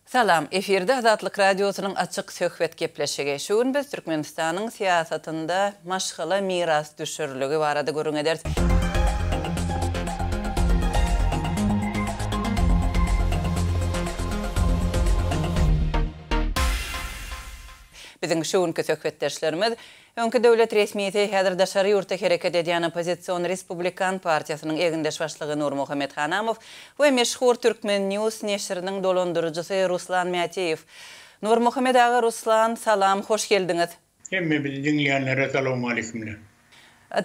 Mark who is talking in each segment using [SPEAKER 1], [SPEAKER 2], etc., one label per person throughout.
[SPEAKER 1] Salam, efirde Azatlyk Radiosynyň Açyk söhbet gepleşigi. Şu gün biz Türkmenistanyň syýasatynda maşgala mirasdüşerligi barada gürrüň ederis. Biziň şu günki söhbetdeşlerimiz öňki döwlet resmisi, häzir daşary ýurtda hereket edýän oppozision Respublikan partiýasynyň egindeş başlygy Nurmuhammet Hanamow we meşhur Turkmen News neşiriniň dolandyryjysy Ruslan Mätiýew. Nurmuhammet aga, Ruslan, salam, hoş geldiňiz.
[SPEAKER 2] Hemme bizi diňleýänlere salowmaleýkimler.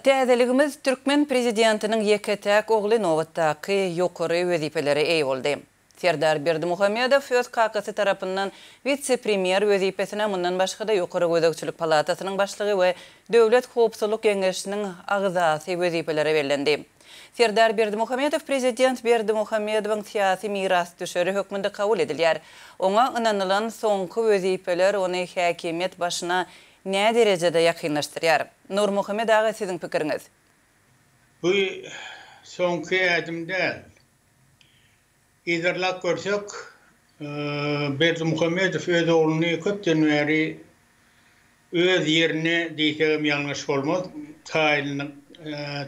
[SPEAKER 1] Täzeligimiz türkmen prezidentiniň ýeke-täk ogly nobatdaky ýokary wezipelere eýe boldy. Serdar Berdimuhamedow öz kakasy tarapyndan wise-premýer wezipesine, mundan başga-da Ýokary gözegçilik palatasynyň başlygy we Döwlet howpsuzlyk geňeşiniň agzasy wezipelere bellendi. Serdar Berdimuhamedow prezident Berdimuhamedowyň syýasy mirasdüşeri hökmünde kabul edilýär. Oňa ynanylan soňky wezipeler ony häkimiýet başyna näderejede ýakynlaşdyrýar? Nurmuhammet aga siziň pikiriňiz?
[SPEAKER 2] Bu soňky ädim däl. Yzarlap görsek, Berdimuhamedow öz ogluny köpden bäri öz ýerine diýsegem ýalňyş bolmaz, taýynlyk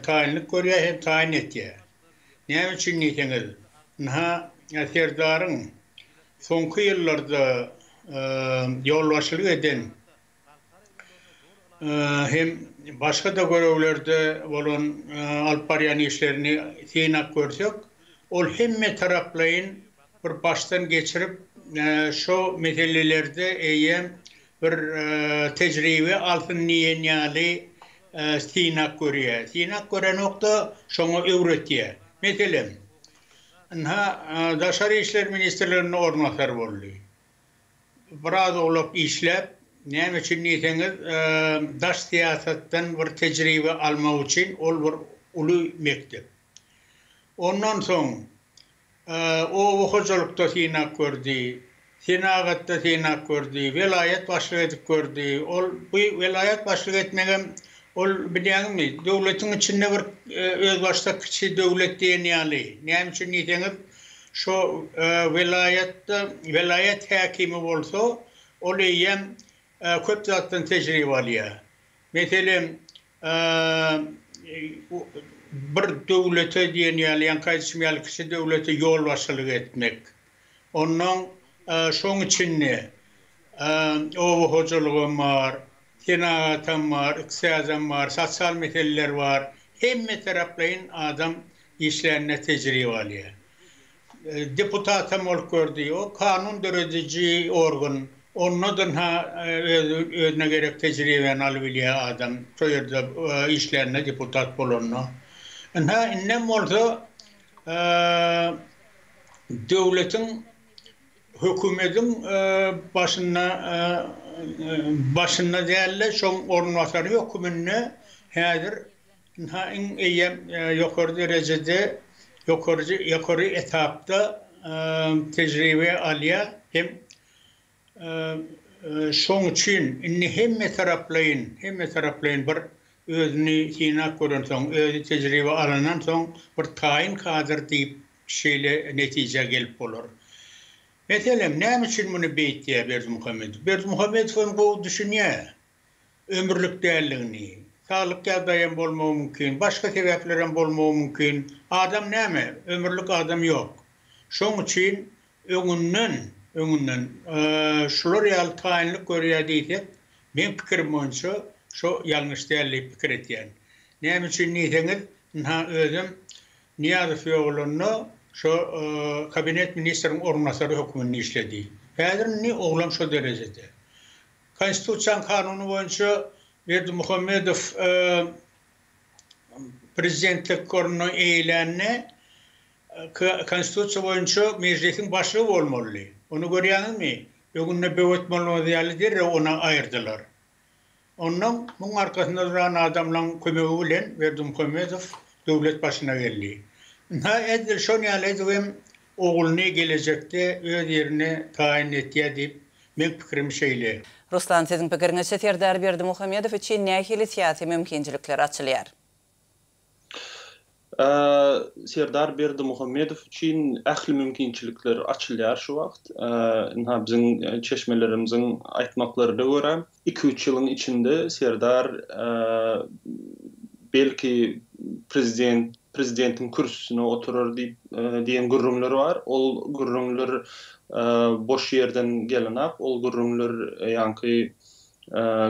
[SPEAKER 2] taýynlyk görýär hem taýyn etýär. Näme üçin diýseňiz, ynha, Serdaryň soňky ýyllarda ýolbaşçylyk eden hem başga-da görevlerde bolan alyp barýan işlerini synap görsek, ol hemme taraplaýyn bir başdan geçirip, şo meselelerde eýýäm bir tejribe alsyn diýen ýaly synap görýär. Synap görenok-da, şoňa öwretýär. Meselem, ynha, Daşary işler ministrliginde orunbasar boldy. Biraz owlak işläp, näme üçin diýseňiz, daş syýasatdan bir tejribe almak üçin ol bir uly mekdep. Ondan soň oba hojalykda synap gördi, senagatda synap gördi, welaýat başlygy edip gördi. Ol bu welaýat başlygy etmegem ol bilýäňizmi, döwletiň içinde bir özbaşdak kiçi döwlet diýen ýaly. Näme üçin diýseňiz, Şo welaýatda welaýat häkimi bolsa, ol eýýäm köp zatdan tejribe alýar. Meselem, bir döwlete diýen ýaly, ýaňky aýdyşym ýaly kiçi döwlete ýolbaşçylyk etmek. Onnoň şoň içinde oba hojalygam bar, senagatam bar, ykdysadam bar, sosial meseleler bar. Hemmetaraplaýyn adam işlände tejribe alýar. Deputatam bolup gördi. O kanun dörediji organ. Onda-da öz özüne gerek tejribäni alybilýär adam şo ýerde işlände, deputat bolanda. Ynha, indem bolsa döwletiň, hökümediň başynda başynda däl-de, şoň orunbasary höküminde häzir Ynha iň eýýäm ýokary derejede ýokary ýokary etapda tejribe alýar hem şoň üçin indi hemme taraplaýyn hemme taraplaýyn bir özüni synap görensoň özi tejribe alandan soň bir taýyn kadr diýip şeýle netijä gelip bolar. Meselem näme üçin muny beýtýär Berdimuhamedow? Berdimuhamedow hem gowy düşünýär. ömürlik däldigini, saglyk ýagdaýam bolmagy mümkin, başga sebäplerem bolmagy mümkin. Adam näme, ömürlik adam ýok. Şoň üçin öňünden, öňünden şular ýaly taýynlyk görýär diýsek, meň pikirim boýunça şo ýalňyş däl diýip pikir etýän. Näme üçin diýseňiz, ynha özem Nyýazow ýogalanda şo kabinet ministriň orunbasary hökmünde işledi. Häzir indi oglam şo derejede. Konstitusiýanyň kanuny boýunça Berdimuhamedow prezidentlik ornuny eýelände Konstitusiýa boýunça Mejlisiň başlygy bolmalydy. Ony görýäňizmi? Öňünde böwet bolmaz ýaly derrew ony aýyrdylar. Onnoň muň arkasynda duran adamlaň kömegi bilen Berdimuhamedow döwlet başyna geldi. Ynha edil şon ýaly edibem ogluny gelejekde öz ýerine taýyn etýä diýip meň pikirim şeýle.
[SPEAKER 1] Ruslan siziň pikiriňizçe Serdar Berdimuhamedow üçin nähili syýasy mümkinçilikler açylýar?
[SPEAKER 3] Serdar Berdimuhamedow üçin ähli mümkinçilikler açylýar şu wagt. Ynha biziň çeşmelerimiziň aýtmaklaryna görä, iki-üç ýylyň içinde Serdar belki prezident prezidentiň kürsüsine oturar diýip diýen gürrüňler bar. Ol gürrüňler boş ýerden gelenak. Ol gürrüňler ýaňky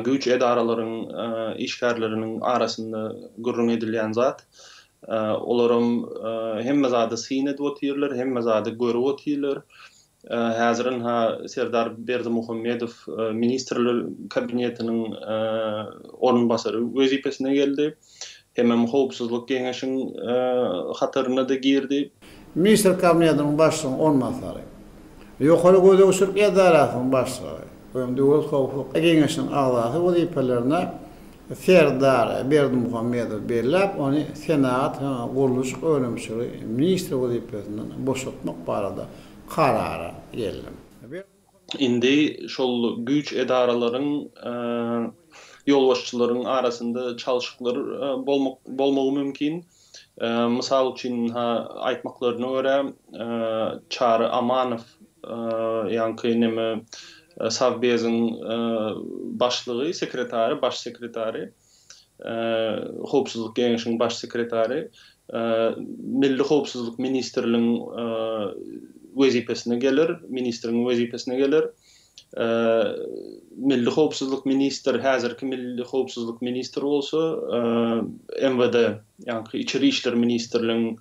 [SPEAKER 3] güýç edaralaryň işgärleriniň arasynda gürrüň edilýän zat. Olaram hemme zada syn edip otyrlar, hemme zady görüp otyrlar. Häzir ynha Serdar Berdimuhamedow Ministrler Kabinetiniň orunbasary wezipesine geldi. Hemem Howpsuzlyk geňeşiň hataryna-da girdi.
[SPEAKER 4] Ministrler Kabinetiniň Başlygynyň orunbasary, Ýokary gözegçilik edarasynyň başlygy we Döwlet howpsuzlyk geňeşiniň agzasy wezipelerine Serdar Berdimuhamedowy belläp, ony senagat hem gurluşyk önümçiligi ministri wezipesinden boşatmak barada karara geldim.
[SPEAKER 3] Indi şol güýç edaralaryň ýolbaşçylaryň arasynda çalşyklar bolmagy mümkin. Mysal üçin, ha, aýtmaklaryna görä, Çary Amanow ýaňky neme Sowbeziň başlygy, sekretary, baş sekretary, Howpsuzlyk geňeşiň baş sekretary, Milli howpsuzlyk ministrligiň wezipesine geler, ministriň wezipesine geler. Milli howpsuzlyk ministr, häzirki milli howpsuzlyk ministri bolsa MWD, ýaňky içeri işler ministrligiň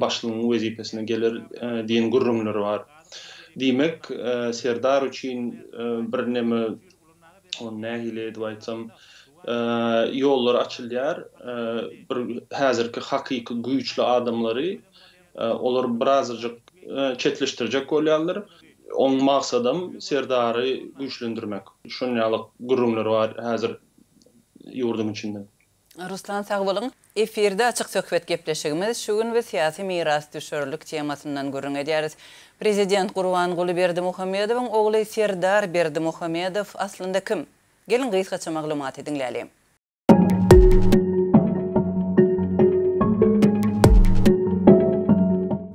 [SPEAKER 3] başlygynyň wezipesine geler diýen gürrüňler bar. Diýmek, Serdar üçin birneme, ony nähili edip aýtsam, ýollar açylýar. Bir häzirki hakyky güýçli adamlary Olar birazajyk çetleşdirjek bolýarlar. Oň maksadam Serdary güýçlendirmek. Şon ýaly gürrüňler bar häzir ýurduň içinde.
[SPEAKER 1] Ruslan sag boluň. Efirde Açyk söhbet gepleşigimiz şu gün biz syýasy mirasdüşerlik temasyndan gürrüň edýäris. Prezident Gurbanguly Berdimuhamedowyň ogly Serdar Berdimuhamedow aslynda kim? Geliň gysgaça maglumaty diňläliň.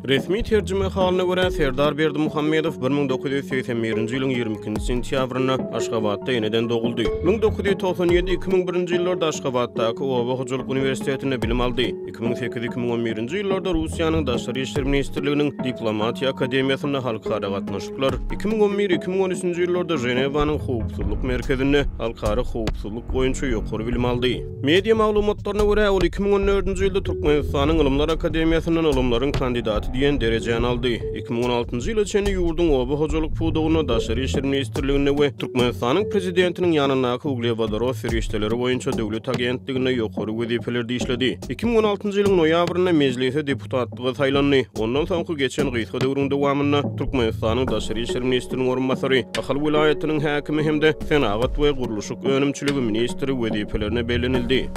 [SPEAKER 5] Resmi terjimehalyna görä, Serdar Berdimuhamedow 1981-nji ýylyň 22-nji sentýabrynda Aşgabatda eneden doguldy. 1997-2001-nji ýyllarda Aşgabatdaky Oba hojalyk uniwersitetinde bilim aldy. 2008-2011-nji ýyllarda Russiýanyň Daşary işler ministrliginiň Diplomatiýa akademiýasynda halkara gatnaşyklar, 2011-2013-nji ýyllarda Ženewanyň Howpsuzlyk merkezinde halkara howpsuzlyk boýunça ýokary bilim aldy. Media maglumatlaryna görä, ol 2014-nji ýylda Türkmenistanyň Ylymlar akademiýasyndan ylymlaryň kandidaty diýen derejäni aldy. 2016-njy ýyla çenli ýurduň oba hojalyk pudagynda, Daşary işler ministrliginde we Türkmenistanyň Prezidentiniň ýanyndaky uglewodorod serişdeleri boýunça döwlet agentliginde ýokary wezipelerde işledi. 2016-njy ýylyň noýabrynda Mejlise deputatlyga saýlandy. Ondan soňky geçen gysga döwrüň dowamynda Türkmenistanyň Daşary işler ministriniň orunbasary, Ahal welaýatynyň häkimi hem-de senagat we gurluşyk önümçiligi ministri wezipelerine bellenildi.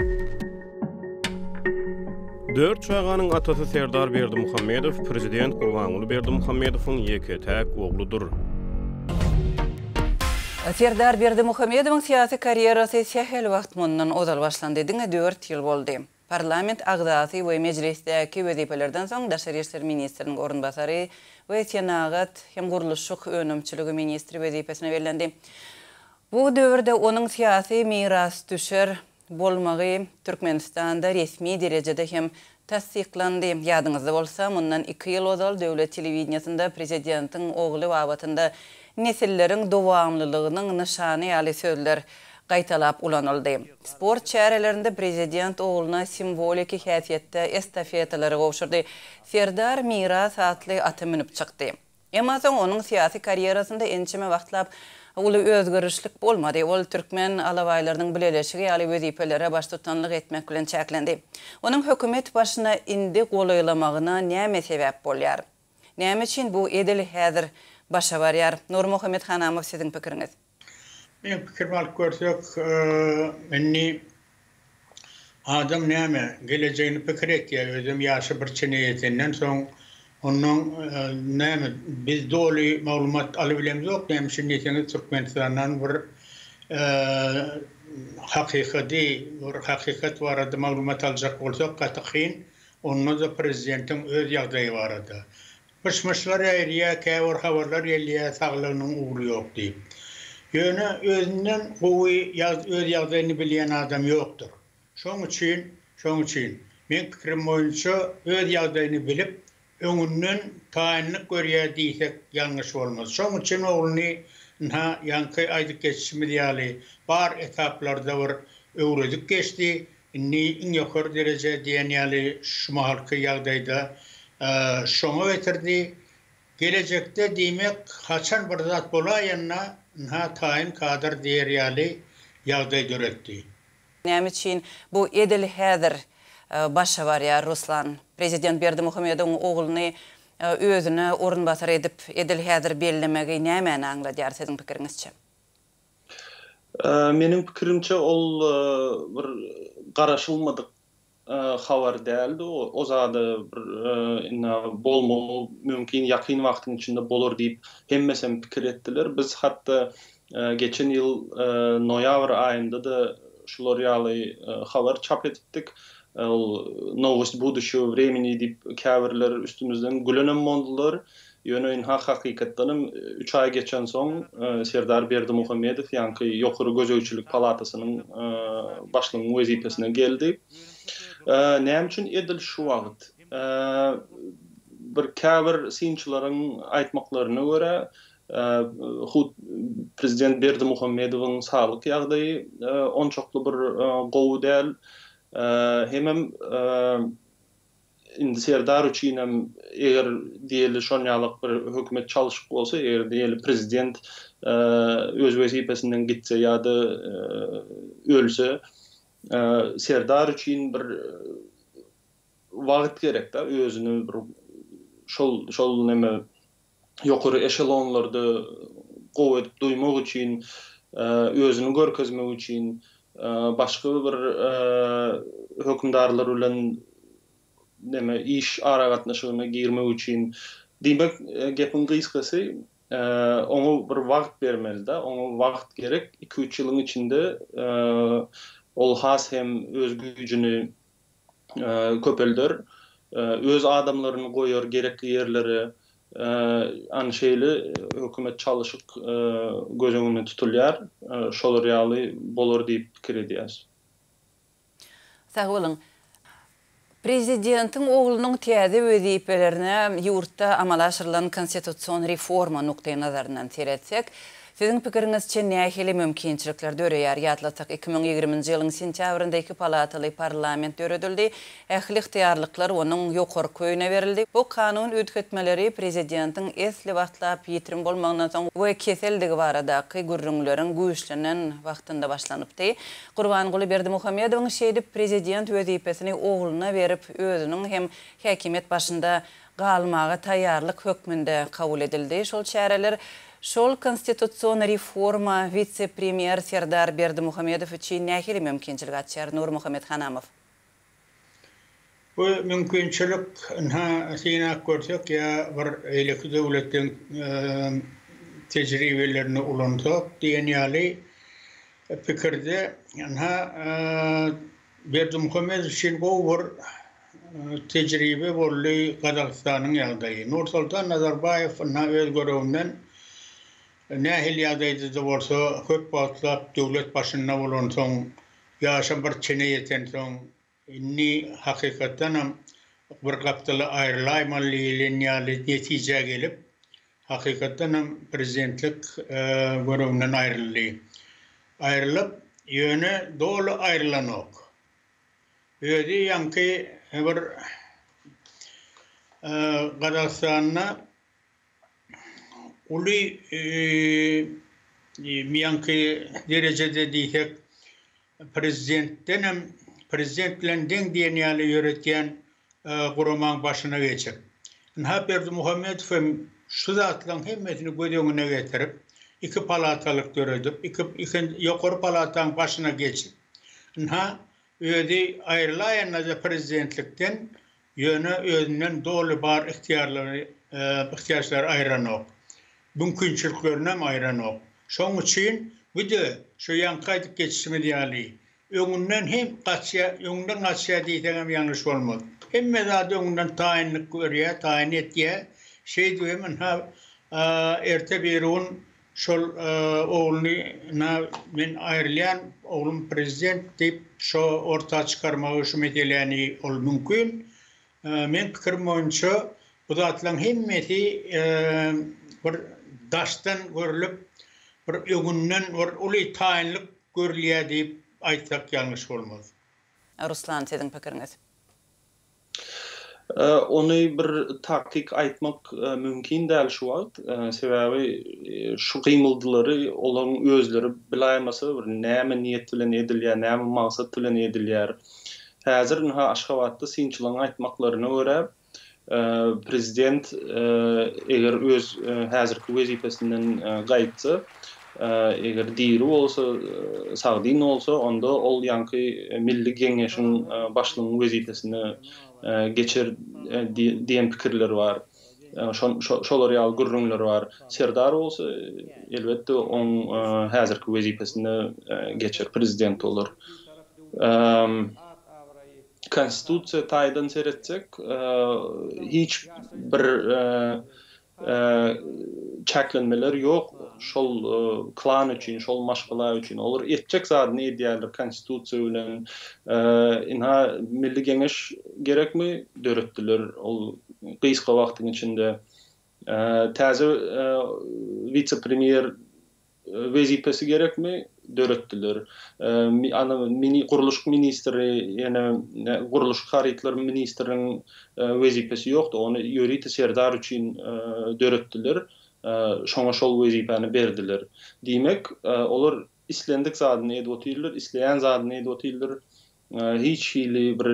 [SPEAKER 5] Dört çaganyň atasy Serdar Berdimuhamedow prezident Gurbanguly Berdimuhamedowyň ýeke-täk ogludyr.
[SPEAKER 1] Serdar Berdimuhamedowyň syýasy karýerasy sähel wagt mundan ozal başlandy, diňe dört ýyl boldy. Parlament agzasy we Mejlisdäki wezipelerden soň daşary işler ministriniň orunbasary we senagat hem gurluşyk önümçiligi ministri wezipesine bellendi. Bu döwürde onuň syýasy mirasdüşer bolmagy Türkmenistanda resmi derejede hem tassyklandy. Ýadyňyzda bolsa, mundan iki ýyl ozal döwlet telewideniýesinde prezidentiň ogly babatynda nesilleriň dowamlylygynyň nyşany ýaly sözler gaýtalap ulanyldy. Sport çärelerinde prezident ogluna simwoliki häsiýetde estafetalary gowşurdy. Serdar Miras atly ata münüp çykdy. Emma soň onuň syýasy karýerasynda ençeme wagtlap uly özgerişlik bolmady. Ol Türkmen alabaýlarynyň bileleşigi ýaly wezipelere baştutanlyk etmek bilen çäklendi. Onuň hökümet başyna indi golaýlamagyna näme sebäp bolýar? Näme üçin bu edil häzir başa barýar? Nurmuhammet Hanamow siziň pikiriňiz?
[SPEAKER 2] Meň pikirimi alyp görsek, indi adam näme, gelejegini pikir etýär, özem ýaşy bir çene ýetenden soň, onnoň näme, biz doly maglumat alybilemzok, näme üçin diýseňiz, Türkmenistandan bir hakykady, bir hakykat barada maglumat aljak bolsak gaty kyn. Onda-da prezidentiň öz ýagdaýy barada. Myş-myşlar ýaýraýar, käbir habarlar gelýär, saglygynyň ugry ýok diýip. Ýöne özünden gowy öz ýagdaýyny bilýän adam ýokdur. Şoň üçin, şoň üçin, meň pikirim boýunça öz ýagdaýyny bilip, öňünden taýynlyk görýär diýsek ýalňyş bolmaz. Şoň üçin ogluny, ynha, ýaňky aýdyp geçişimiz ýaly, bar etaplarda bir öwredip geçdi. Indi iň ýokary dereje diýen ýaly şu mahalky ýagdaýda şoňa getirdi. Gelejekde diýmek haçan bir zat bolaýanda ynha taýyn kadr diýer ýaly ýagdaý döretdi.
[SPEAKER 1] Näme üçin bu edil häzir başa barýar Ruslan? Prezident Berdimuhamedowyň ogluny özüne orunbasar edip edil häzir bellemegi nämäni aňladýar siziň pikiriňizçe?
[SPEAKER 3] Meniň pikirimçe ol bir garaşylmadyk habar däldi. O zada bir indi bolmagy mümkin, ýakyn wagtyň içinde bolar diýip hemmesem pikir etdiler. Biz hatda geçen ýyl noýabr aýynda-da şular ýaly habar çap edipdik. Ol Nowost buduşego wremeni diýip käbirler üstümizden gülenem boldular. Ýöne ynha hakykatdanam üç aý geçensoň Serdar Berdimuhamedow ýaňky Ýokary gözegçilik palatasynyň başlygynyň wezipesine geldi. Näme üçin edil şu wagt? Bir käbir synçylaryň aýtmaklaryna görä, hut prezident Berdimuhamedowyň saglyk ýagdaýy onçakly bir gowy däl. Hemem Indi Serdar üçinem eger diýeli şonýalak bir hökümet çalşyk bolsa, eger diýeli prezident öz wezipesinden gitse ýa-da ölse, Serdar üçin bir wagt gerek-de özüni bir şol şol neme ýokary eşelonlarda gowy edip duýmak üçin, özüni görkezmek üçin, başga bir hökümdarlar bilen neme iş aragatnaşygyna girmek üçin. Diýmek, gepiň gysgasy, oňa bir wagt bermeli-de, oňa wagt gerek. Iki-üç ýylyň içinde ol has hem öz güýjüni köpelder, öz adamlaryny goýar gerekli ýerlere, ana şeýle hökümet çalyşyk göz öňünde tutulýar, şolar ýaly bolar diýip pikir edýäs.
[SPEAKER 1] Sag boluň. Prezidentiň oglunyň täze wezipelerine ýurtda amala aşyrylan konstitusion reforma nukdaýnazaryndan seretsek, siziň pikiriňizçe nähili mümkinçilikler döreýär? Ýatlatsak, 2020-nji ýylyň sentýabrynda iki palataly parlament döredildi, ähli ygtyýarlyklar onuň ýokarky öýüne berildi. Bu kanun üýtgetmeleri prezidentiň esli wagtlap ýitirim bolmagyndan soň we keseldigi baradaky gürrüňleriň güýçlenen wagtynda başlanypdy. Gurbanguly Berdimuhamedowyň şeýdip prezident wezipesini ogluna berip, özüniň hem häkimiýet başynda galmaga taýýarlyk hökmünde kabul edildi. Şol çäreler şol konstitusion reforma wise-premýer Serdar Berdimuhamedow üçin nähili mümkinçilik açýar? Nurmuhammet Hanamow.
[SPEAKER 2] Bu mümkinçilik, ynha, synap görsek ýa bir beýleki döwletleň tejribelerini ulansak diýen ýaly pikirde, ynha, Berdimuhamedow üçin gowy bir tejribe boldy Gazagystanyň ýagdaýy. Nursoltan Nazarbaýew ynha öz görewinden nähili ýagdaýda-da bolsa köp wagtlap döwlet başynda bolansoň, ýaşam bir çene ýetensoň, indi hakykatdanam bir gapdala aýrylaýmaly diýlen ýaly netijä gelip, hakykatdanam prezidentlik görewinden aýryldy. Aýrylyp, ýöne doly aýrylanok. Özi ýaňky bir Gazagystanda uly ýaňky derejede diýsek, prezidentdenem, prezident bilen deň diýen ýaly ýöretýän guramaň başyna geçip. Ynha Berdimuhamedow hem şu zatlaryň hemmesini göz öňüne getirip, iki palatalyk döredip, iki ýokary palataň başyna geçip, ynha özi aýrylaýanda-da prezidentlikden, ýöne özünden doly bar ygtyýarlary, ygtyýaçlary aýyranok. Mümkinçiliklerinem aýyranok. Şoň üçin bu-da şu ýaňky aýdyp geçişimiz ýaly. Öňünden hem gaçýar, öňünden gaçýar diýseňem ýalňyş bolmaz. Hemme zady öňünden taýynlyk görýär, taýyn etýär. Şeýdip hem ynha erte birigün şol ogluny ynha men aýrylýan, oglum prezident diýip şo orta çykarmagy şu meseläni ol mümkin. Meň pikirim boýunça bu zatlaryň hemmesi bir daşdan görlüp, bir öňünden bir uly taýynlyk görülýär diýip aýtsak ýalňyş bolmaz.
[SPEAKER 1] Ruslan siziň pikiriňiz?
[SPEAKER 3] Ony bir takyk aýtmak mümkin däl şu wagt. Sebäbi şu gymyldylary olaryň özleri bilaýmasa bir näme niýet bilen edilýär, näme maksat bilen edilýär. Häzir ynha Aşgabatda synçylaryň aýtmaklaryna görä, prezident eger öz häzirki wezipesinden gaýtsa, eger diri bolsa, sagdyn bolsa, onda ol ýaňky Milli Geňeşiň başlygynyň wezipesine geçer diýen pikirler bar. Şolar ýaly gürrüňler bar. Serdar bolsa, elbetde, oň häzirki wezipesine geçer, prezident bolar. Konstitusiýa taýdan seretsek, hiç bir çäklenmeler ýok şol klan üçin, şol maşgala üçin. Olar etjek zadyny edýärler konstitusiýa bilen. Ynha, Milli Geňeş gerekmi? Döretdiler ol gysga wagtyň içinde. Täze wise-premýer wezipesi gerekmi? Döretdiler. Ana, mini gurluşyk ministri, ýene gurluşyk harytlar ministriniň wezipesi ýokdy. Ony ýörite Serdar üçin döretdiler. Şoňa şol wezipäni berdiler. Diýmek, olar islendik zadyny edip otyrlar, isleýän zadyny edip otyrlar. Hiç hili bir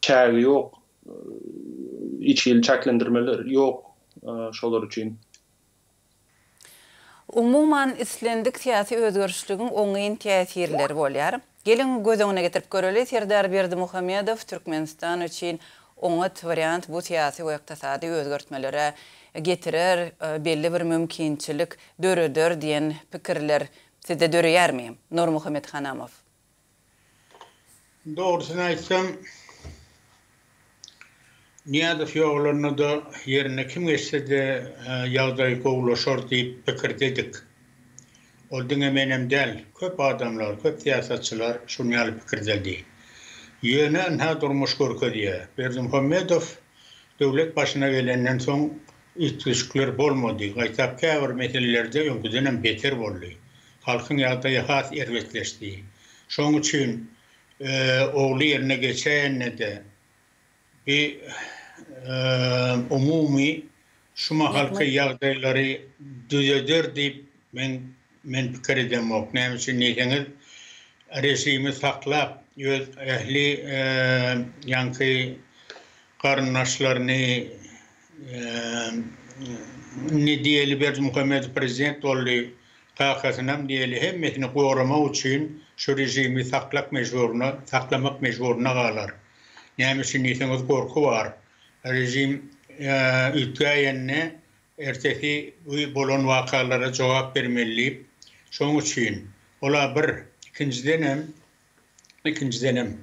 [SPEAKER 3] çägi ýok, hiç hili çäklendirmeler ýok şolar üçin.
[SPEAKER 1] Umuman, islendik syýasy özgerişligiň oňyn täsirleri bolýar. Geliň, göz öňüne getirip göreli, Serdar Berdimuhamedow Türkmenistan üçin oňat wariant bu syýasy we ykdysady özgertmelere getirer, belli bir mümkinçilik döreder diýen pikirler sizde döreýärmi? Nurmuhammet Hanamow.
[SPEAKER 2] Dogrusyny aýtsam, Nyýazow ýogalanda-da ýerine kim geçse-de ýagdaý gowulaşar diýip pikirdedik. Ol diňe menem däl, köp adamlar, köp syýasatçylar şuny ýaly pikirdedi. Ýöne ynha durmuş görkezýär. Berdimuhamedow döwlet başyna gelenden soň üýtgeşikler bolmady, gaýtap käbir meselelerde öňküdenem beter boldy. Halkyň ýagdaýy has erbetleşdi. Şoň üçin ogly ýerine geçäýende-de bi umumy şu mahalky ýagdaýlary düzeder diýip men men pikir edemok. Näme üçin diýseňiz, režimi saklap, öz ähli ýaňky garyndaşlaryny indi diýeli Berdimuhamedow prezident boldy, Kakasynam diýeli hemmesini goramak üçin şu režimi saklak mejburyna saklamak mejburyna galar. Näme üçin diýseňiz gorky bar. Režim üýtgäýende ertesi bu bolan wakalara jogap bermeli diýip. Şoň üçin ola bir ikinjidenem ikinjidenem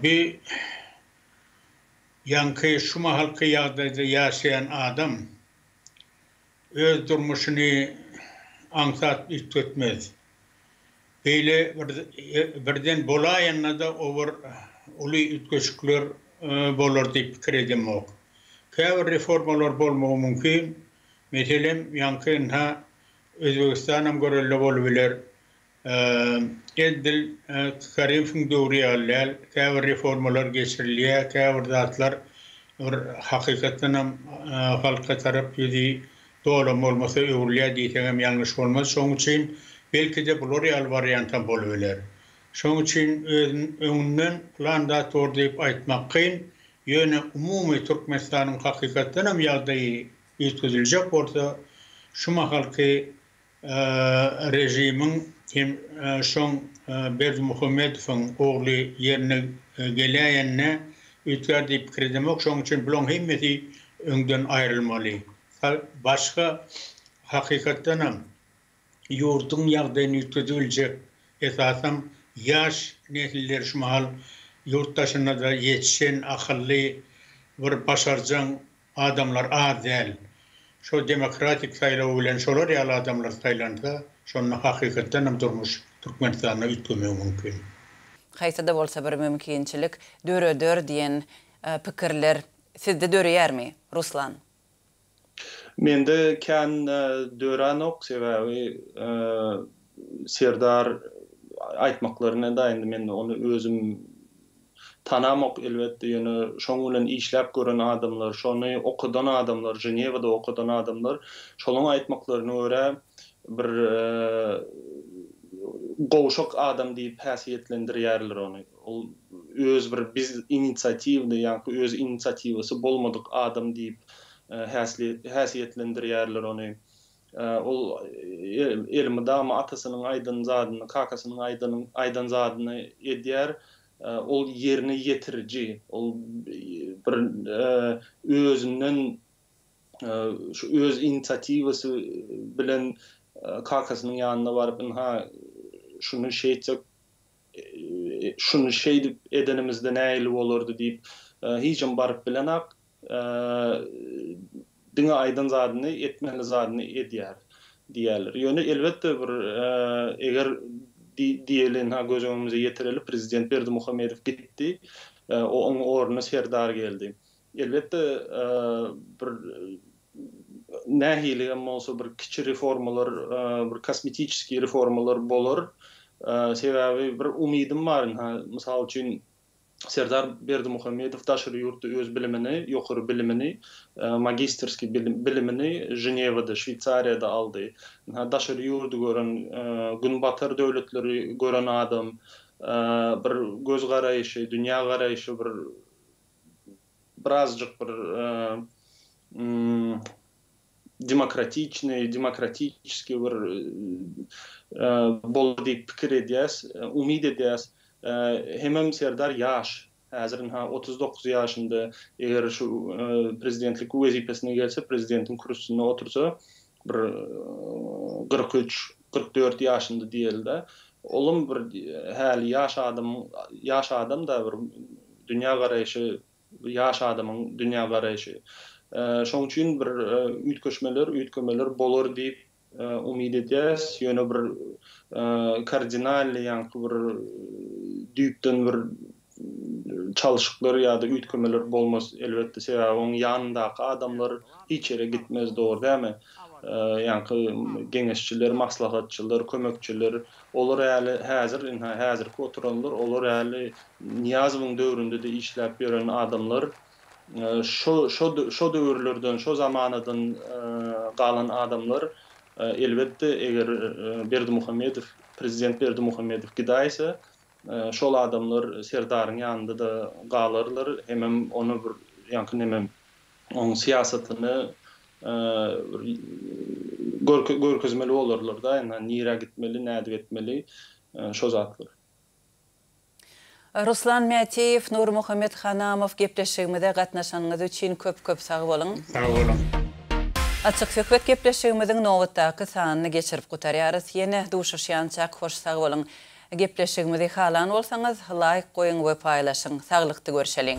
[SPEAKER 2] bi ýaňky şu mahalky ýagdaýda ýaşaýan adam Öz durmuşyny aňsat üýtgetmez. Beýle bir birden bolaýanda-da o bir uly üýtgeşikler bolar diýip pikir edemok. Käbir reformalar bolmagy mümkin. Meselem, ýaňky ynha Özbegistanam görelde bolubiler. Edil Karimowyň döwri ýaly däl, käbir reformalar geçirilýär, käbir zatlar bir hakykatdanam halka tarap ýüzi dolam bolmasa öwrülýär diýseňem ýalňyş bolmaz. Şonuň üçin belki-de bular ýaly wariantam bolubiler. Şonuň üçin öňünden pylan zat bor diýip aýtmak kyn, ýöne umumy Türkmenistanyň hakykatdanam ýagdaýy üýtgediljek bolsa şu mahalky režimiň hem şoň Berdimuhamedowyň ogly ýerine geläýende üýtgär diýip pikir edemok. Şoň üçin bulaň hemmesi öňden aýrylmaly. Başga hakykatdanam. Ýurduň ýagdaýyny üýtgedip biljek, esasam ýaş nesiller şu mahal ýurt daşynda-da ýetişen, akylly, bir başarjaň adamlar az däl. Şo demokratik saýlaw bilen şolar ýaly adamlar saýlansa, şonda hakykatdan hem durmuş Türkmenistanda üýtgemegi mümkin.
[SPEAKER 1] Haýsy-da bolsa bir mümkinçilik döreder diýen pikirler sizde döreýärmi, Ruslan?
[SPEAKER 3] Mende kän döränok, sebäbi Serdar aýtmaklaryna-da indi men ony özüm tanamok elbetde, ýöne şoň bilen işläp gören adamlar, şony okadan adamlar, Ženewada okadan adamlar, şolaň aýtmaklaryna görä bir gowşak adam diýip häsiýetlendirýärler ony. Ol öz bir biz inisiatiwny, ýaňky öz inisiatiwasy bolmadyk adam diýip häsiýetlendirýärler ony. Ol elmydama atasynyň aýdan zadyny, kakasynyň aýdan zadyny edýär. Ol ýerine ýetiriji, ol bir özünden şu öz inisiatiwasy bilen kakasynyň ýanyna baryp, ynha şuny şeýtsek şuny şeýdip edenimizde nähili bolardy diýip hijem baryp bilenak. Diňe aýdan zadyny, etmeli zadyny edýär diýýärler. Ýöne elbetde bir eger diýeli ynha göz öňümize ýetireli prezident Berdimuhamedow gitdi, oň ornuna Serdar geldi. Elbetde bir nähili hem bolsa bir kiçi reformalar, bir kosmetiçeskiý reformalar bolar. Sebäbi bir umydym bar ynha, mysal üçin, Serdar Berdimuhamedow daşary ýurtda öz bilimini, ýokary bilimini, magistrskiý bilimini Ženewada, Şweýsariýada aldy. Ynha, daşary ýurdy gören, günbatar döwletleri gören adam, bir göz garaýşy, dünýä garaýşy bir birazjyk bir demokratiçnyý, demokratiçeskiý bir bolar diýip pikir edýäs, umyt edýäs. Hemem Serdar ýaş. Häzir ynha 39 ýaşynda, eger şu prezidentlik wezipesine gelse, prezidentiň kürsüsinde otursa, bir 43, 44 ýaşynda diýeli-de. Olam bir häli ýaş adam, ýaş adam-da bir dünýä garaýşy ýaş adamyň dünýä garaýşy. Şoň üçin bir üýtgeşmeler, üýtgemeler bolar diýip umyt edýäs. Ýöne bir kardinalnyý ýaňky bir düýpden bir çalşyklar ýa-da üýtgemeler bolmaz elbetde. Sebäbi oň ýanyndaky adamlar hiç ýere gitmez dogry dälmi? Ýaňky geňeşçiler, maslahatçylar, kömekçiler olar häli häzir ynha häzirki oturanlar olar häli Nyýazowyň döwründe-de işläp ýören adamlar şo şo şo döwürlerden, şo zamanadan galan adamlar elbetde eger Berdimuhamedow, prezident Berdimuhamedow gidäýse, şol adamlar Serdaryň ýanynda-da galarlar hemem ony bir ýaňky nemem oň syýasatyny bir görkezmeli bolarlar-da, ynha nirä gitmeli, nädip etmeli şo zatlar.
[SPEAKER 1] Ruslan Mätiýew, Nurmuhammet Hanamow gepleşigimize gatnaşanyňyz üçin köp köp sag boluň.
[SPEAKER 2] Sag boluň.
[SPEAKER 1] Açyk söhbet gepleşigimiziň nobatdaky sanyny geçirip gutarýarys. Ýene duşuşýançak hoş sag boluň. Gepleşigimizi halan bolsaňyz laýk goýuň we paýlaşyň. Saglykda görşeliň.